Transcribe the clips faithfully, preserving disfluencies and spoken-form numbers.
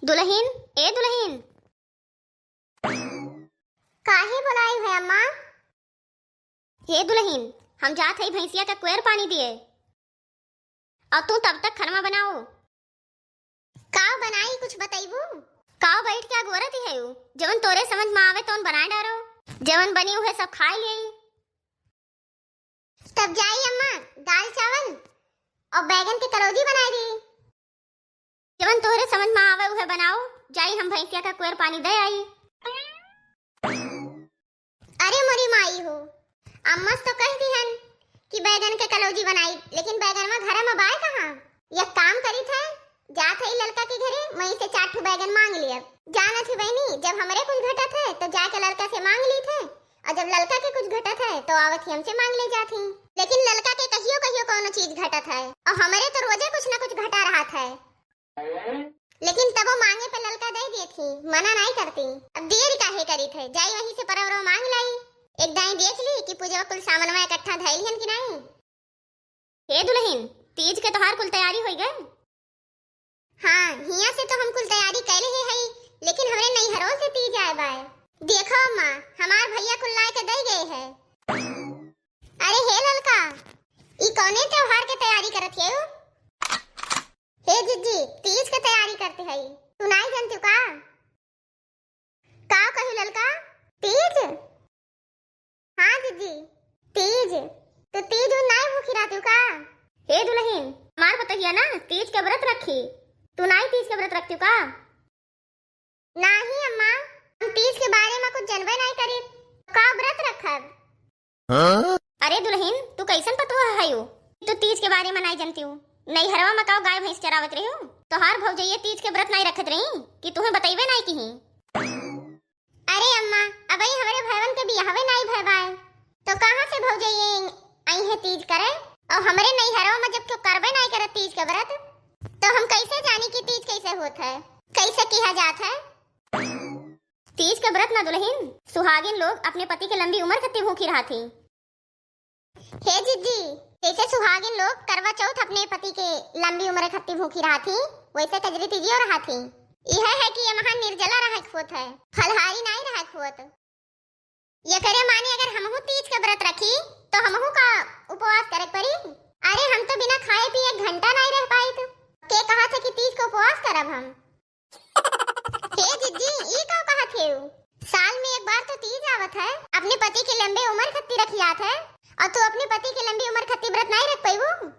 दुलहिन, ए दुलहिन। काहे बोलाइउ है अम्मा? हे दुलहिन, हम जात हई भैंसिया का कुएर पानी दिए, अउर तू तब तक खनवा बनाओ। काव बनाई, कुछ बतइबू? काव बैठ के अगोरत ही हयू? जवन तोरे समझ में आवे तवन बनाए डारो, जवन बनी उहे सब खाए लेई। तब जाई अम्मा, दाल चावल अउर बैगन के कलौजी बनाई दी। जवन तोहरे समझ में आवे उहे बनाओ, जाई हम भैंसिया का कुएर पानी दे आई। अरे मोरी माई हो, अम्मा से तो कह दिहन कि बैगन के कलौजी बनाई, लेकिन बैगनवा घरे में बाय कहाँ? एक काम करी थे, जात हई ललका के घरे, वहीं से चार ठो बैगन मांग लियब। जानत ही बहनी, जब हमरे कुछ घटत है तो जाके ललका से मांग ली थे, अउर जब ललका के कुछ घटत है तो आवत ही हमसे मांग ले जात ही। लेकिन ललका के कहियो कहियो कौनो चीज घटत है, अउर हमरे तो रोजे कुछ ना कुछ घटा रहत है। लेकिन तबो मांगे पे ललका दे देत ही, मना नाई करती। अब देर काहे करी थे, जाई वहीं से परवरो मांग लाई। एक दाई देख ली कि पूजवा कुल सामनवा इकट्ठा धइल हन कि नाई। हे दुलहिन, तीज के तोहार कुल तैयारी होई गए? हाँ, हियाँ से तो हम कुल तैयारी कैले ही हई, लेकिन हमरे नैहरों से तीज आए बाय। देखो अम्मा, हमार भैया कुल लाए के दे गए है। अरे हे ललका, ई कौने त्योहार के तैयारी करत है? हे जिज्जी, तीज के तैयारी करते हई, तू नाई जानती का? का कही ललका? तीज? हाँ जिज्जी, तीज। तू तीज उन नाई भूखी रहती का? हे दुलहिन, हमार पतोहिया ना तीज के व्रत रखी, तू नाई तीज के व्रत रखती का? नाही अम्मा, हम तीज के बारे में कुछ जनबे नाही करी, का व्रत रखब? हाँ? अरे दुलहिन, तू कैसन पतोह हयू? तू तीज के बारे में नाही जनती हूँ। नैहरवा में का गाय भैंस चरावत रही हूँ? तोहार भौजैया तीज के व्रत नाही रखत रही कि तुहें बतैबे नाही की? अरे अम्मा, अबही हमरे भयवन के बियाहवे नाही भय बाय, तो कहाँ से भौजैया आई है तीज करे? और हमरे नैहरवा में जब क्यों करबे नाही करत तीज के व्रत, तो हम कैसे जानी कि तीज कैसे होत है, कैसे किहा जात है? तीज के व्रत ना दुलहिन, सुहागिन लोग अपने पति के लंबी उम्र खत्ती भूखी रहत ही। हे जिज्जी, जैसे सुहागिन लोग करवा चौथ अपने पति के लंबी उम्र खत्ती भूखी रहत ही, वैसे कजरी तीजियो रहत ही। यह है कि ये महा निर्जला रहक होत है, फलहारी नाही रहक होत। ये करे माने अगर हमहू तीज के व्रत रखी, तो हमहू का उपवास करे पड़ी? अरे हम तो बिना खाए पिए एक घंटा नाही रह पाइत। के कहा था कि तीज के उपवास करब हम? हे जिज्जी, ई का कहत हेउ? साल में एक बार तो तीज आवत है, अपने पति के लंबे उम्र खत्ती रखी जात है, और तू अपने पति के लंबी उम्र खत्ती व्रत नाही रख पैबू?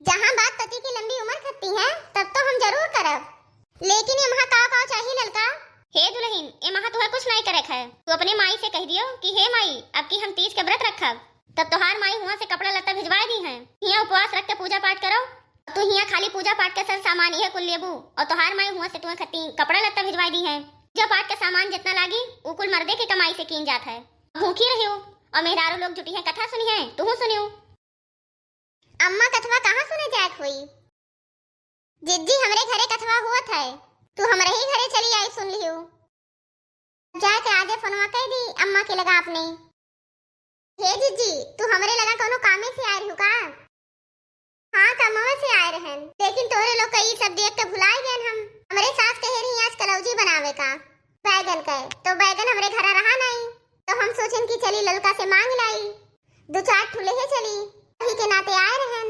जहाँ बात पति के लंबी उम्र खत्ती है, तब तो हम जरूर करब, लेकिन ये महा का का चाहिए ललका? हे दुलहिन, ये महा तुहे कुछ नाही करे है, तू अपने माई से कह दियो कि हे माई, अब की हम तीज के व्रत रखब, तब तोहार माई हुआ से कपड़ा लत्ता भिजवाए दी है। हियाँ उपवास रख के पूजा पाठ करो, तू हियाँ खाली पूजा पाठ के सर सामान इहे कुल लेबू, और तोहार माई हुआ से तुहे खत्ती कपड़ा लत्ता भिजवाए दी है। पूजा पाठ के सामान जितना लागी, उ कुल मर्दे के कमाई से कीन जात है। भूखी रहियो, और मेहरारू लोग जुटी है, कथा सुनी है, तुहू सुनियो। अम्मा, कथवा कहाँ सुने जाए होई? जिज्जी, हमरे घरे कथवा हुअत है, तू हमरे ही घरे चली आई, सुन लियो। जाए के आजे फोनवा कह दी अम्मा के लगा अपने। हे जिज्जी, तू हमरे लगा कोनो कामे से आए रहू का? हाँ, कमवे से आए रहन, लेकिन तोरे लोग का ई सब देख के भुलाए गए हम। हमरे सास कहे रही आज कलौजी बनावे का बैगन के, तो बैगन हमरे घरा रहा नाही, तो हम सोचन कि चली ललका से मांग लाई, दो चार ठुले है चली, वही के नाते आए रहन।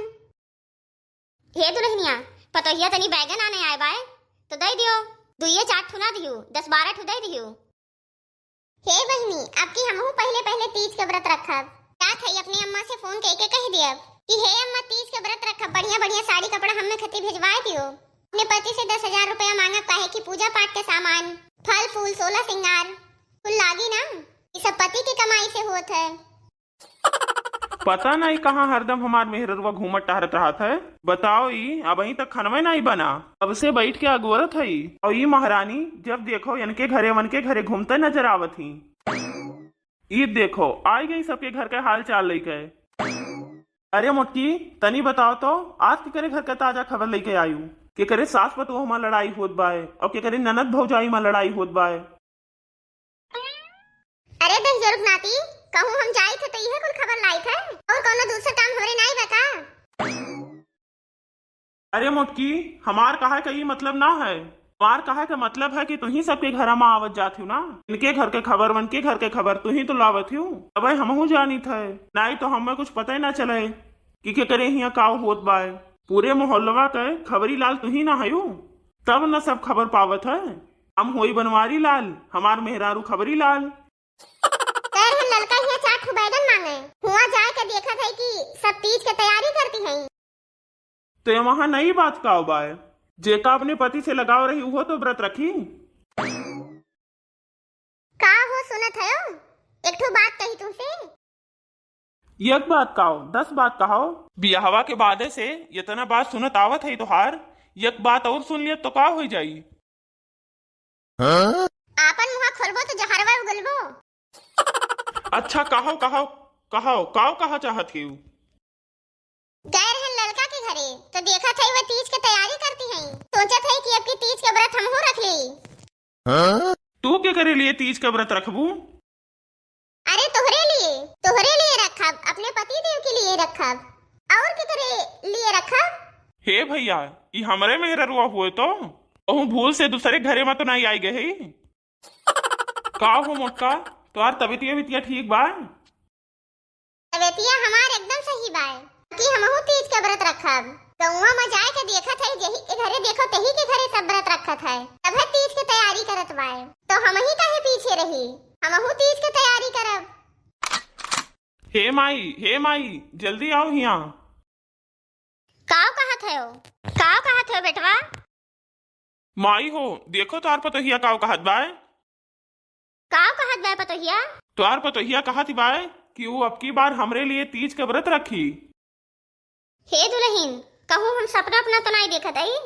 हे दुलहिनिया, पतोहिया तनी बैगन आने आए बाय, तो दे दियो, दुइये चार ठू ना दियो, दस बारह ठू दे दियो। हे बहिनी, अब की हमहू पहिले पहिले तीज के व्रत रखब। जात हई अपने अम्मा से फोन कइके कह दियब कि हे अम्मा, तीज के व्रत रखब, बढ़िया बढ़िया साड़ी कपड़ा हमें खती भिजवाए दियो। अपने पति से दस हजार रुपया मांगब, काहे कि पूजा पाठ के सामान, फल फूल, सोलह सिंगार कुल लागी ना, ई सब पति के कमाई से होत है। पता नाई कहाँ हरदम हमार मेहररुआ घूमत टहरत रहत है। बताओ ई, अबहीं तक खनवे नाई बना। कब से बैठ के अगोरत हई। और ई महारानी, जब देखो इनके घरे वनके घरे घूमते नजर आवत ही। ई देखो, आई गई सबके घर के हाल चाल लेके। अरे मोटकी, तनी बताओ तो, आज केकरे घर के ताजा खबर लेके आयु? केकरे सास पतोह मा लड़ाई होत बाय और केकरे ननद भौजाई मा लड़ाई होत बाय? अरे दहिजरुक नाती, कहूँ हम जाइत है तो इहे कुल खबर लाइत है, और कौनो दूसर काम हमरे नाई बा का? अरे मोटकी, हमार कहा का ई मतलब ना है। हमार कहे के मतलब है कि तुही सबके घर मा आवत जात हिउ ना, इनके घर के खबर, वनके घर के खबर तुही तो लावत हिउ, तबे हमहू जानित है, नाई तो हमें कुछ पता ही ना चले कि केकरे हियाँ का होत बाय। पूरे मोहल्लवा के खबरी लाल तुही ना हयू, तब न सब खबर पावत है। हम होई बनवारी लाल, हमार मेहरारू खबरी लाल। कह रहे ललका हियाँ चार ठो बैगन मांगे, हुआ जाए के देखत है कि सब तीज के तैयारी करती हैं। तो ये वहाँ नई बात का बाय, जेका अपने पति से लगाव रही, वो तो व्रत रखी। का हो सुनत हयो? एक ठो बात कही तुमसे। एक बात कहो, दस बात कहो। बियाहवा के बादे से इतना बात सुनत आवत है तोहार, एक बात और सुन लिया तो का हो जाई? आपन मुँह खोलबो तो जहरवा उगलबो। अच्छा कहो, कहो, कहो, काव कहा चाहत हिउ? गए रहन ललका के घरे, तो देखत हई वह तीज के तैयारी करती हैं। सोचत हई कि अब की तीज के व्रत हमहू रख ली। तू के करे लिए तीज के व्रत रखबू? अरे तोहरे लिए, तोहरे लिए रखब, अपने पति देव के लिए रखब, और के करे लिए रखब? हे भैया, ई हमरे मेहररुआ हुए तो, कहूँ भूल से दूसरे घरे में तो नहीं आई गई? का हो मोटका, तोहार तबियतिया बितिया ठीक बा? तबियतिया हमार एकदम सही बाय, कि हमहू तीज के व्रत रखब। गौवा में जाए के देखत है, जेही के घरे देखो, तेही के घरे सब व्रत रखत है, तबे तीज के तैयारी करत बाय, तो हमही काहे पीछे रही, हमहू तीज के तैयारी करब। हे माई, हे माई, जल्दी आओ हियाँ। काव कहत है, काव कहत है बेटवा? माई हो, देखो तोहार पतोहिया काव कहत बाय। काव कहत बाय पतोहिया? तोहार पतोहिया कहत बाय कि ऊ अब की बार हमरे लिए तीज के व्रत रखी। हे दुलहिन, कहूँ हम सपना अपना तो नाई देखत आई?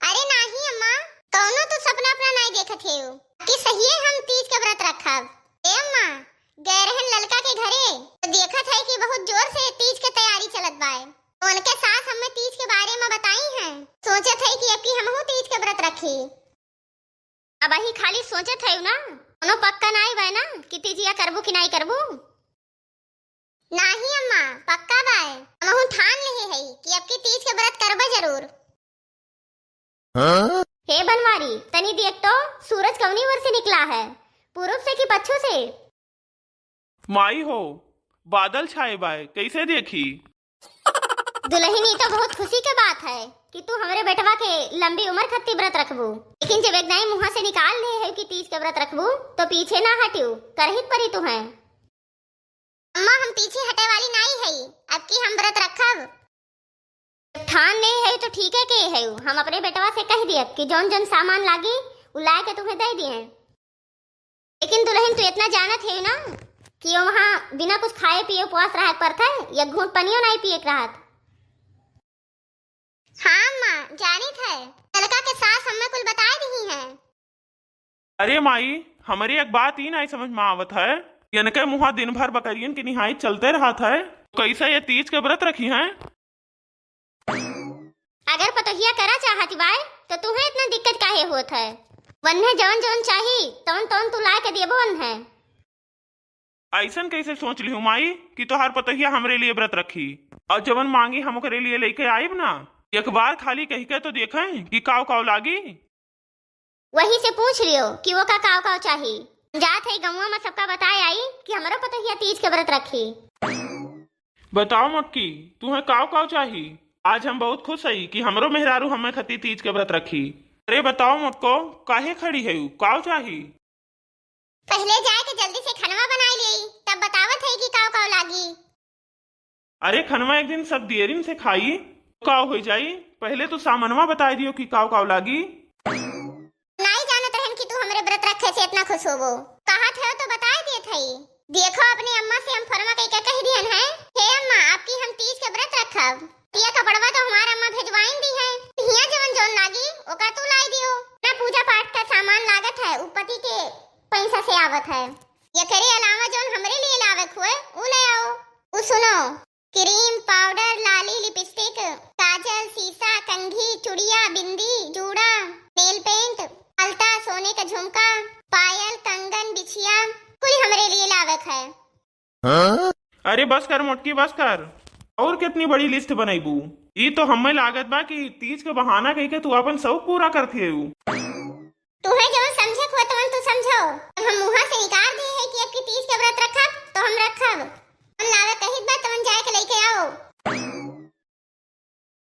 अरे नाही अम्मा, कौनो तो सपना अपना नाई देखत हेउ कि सहिए हम तीज के व्रत रखब। ए अम्मा, गए रहन ललका के घरे तो देखत है कि बहुत जोर से तीज के तैयारी चलत बाय। उनके सास हमें तीज के बारे में बताई हैं, सोचत है कि अब की हमहू तीज के व्रत रखी। अब अही खाली सोचत है ना, कोनो पक्का नाई बाय ना कि तीजिया करबू कि नाई करबू। नाही अम्मा, पक्का बाय, हमहू ठान लेहे है कि अब की तीज के व्रत करबे जरूर। हे बनवारी, तनी देख तो, सूरज कौनी ओर से निकला है, पूरब से कि पच्छू से? माई हो, बादल छाए बाय, कैसे देखी? दुलहिन, ई तो बहुत खुशी के बात है कि तू हमरे बेटवा के लंबी उम्र खत्ती व्रत रखबू, लेकिन जब एक दाई मुँहा से निकाल ले है कि तीज के व्रत रखबू, तो पीछे ना हटियो, करही के परी तुहें। अम्मा, हम पीछे हटे वाली नाई हई, अब की हम व्रत रखब। ठान ले है तो ठीक है के है, हम अपने बेटवा से कह दिया कि जौन जौन सामान लागी उ लाए के तुम्हें दे दिए। लेकिन दुलहिन, तू इतना जानत है ना कि वो वहाँ बिना कुछ खाए पिए उपवास रहे के पड़त है, एक घूंट पनियो नहीं पिए के रहत। हाँ अम्मा, जानित है, ललका के सास हमें कुल बताए दिही है। अरे माई, हमरे एक बात ई नाई समझ में आवत है, इनके मुँहा दिन भर बकरियन के निहाई चलते रहत है, कैसे ये तीज के व्रत रखी हैं? अगर पतोहिया करा चाहत बाय, तो तुहें इतना दिक्कत काहे होत है? वन्हे जौन जौन चाही, तौन तौन तू ला के देबो वन्हे। ऐसन कैसे सोच लिहू माई कि तोहार पतोहिया हमरे लिए व्रत रखी, और जवन मांगी हम ओकरे लिए लेके आइब ना। एक बार खाली कह के तो देखें कि काव काव लागी। वही से पूछ लियो कि वो का काव काव चाही। जात है गौवा में सबका बताए आई कि हमरो पतोहिया तीज के व्रत रखी। बताओ मोटकी, तुहें काव काव चाही? आज हम बहुत खुश हई कि हमरो मेहरारू हमें खती तीज के व्रत रखी। अरे बताओ मोटको, काहे खड़ी है, काव चाही? पहले जाए के जल्दी से खनवा बनाई लेई, तब बतावत है कि काव काव लागी। अरे खनवा एक दिन सब देरिन से खाई, काव हो जाई। पहले तो सामनवा बताई दियो कि काव काव लागी। नाई जानत रहन कि तू हमरे व्रत रखे से इतना खुश होबो। कहत है तो बताई देत हई। देखो अपनी अम्मा से हम फोनमा कइके कह दिहन है, "हे अम्मा, आपकी हम तीज के व्रत रखब।" ये कपड़वा तो हमार अम्मा भेजवाइन दी है। हिया जवन जौन लागी, ओका तू लाई दियो। ना पूजा पाठ का सामान लागत है, उ पति के पैसा से आवत है। एकरे अलावा जौन हमरे लिए लावे के होए, उ ले आओ। उ सुनो, क्रीम, पाउडर, लाली, लिपस्टिक, काजल, सीसा, कंघी, चुड़िया, बिंदी, जूड़ा, नेल पेंट, अलता, सोने का झुमका, पायल, कंगन, बिछिया, कुल हमरे लिए लावे के है। अरे बस कर मोटकी, बस कर। और कितनी बड़ी लिस्ट बनैबू? ई तो हमें लागत बा कि तीज के बहाना कह के तू अपन शौक पूरा करती है। तुम्हें जौन समझे को तवन तू समझो। जब हम मुँह से निकाल दिए है कि अब की तीज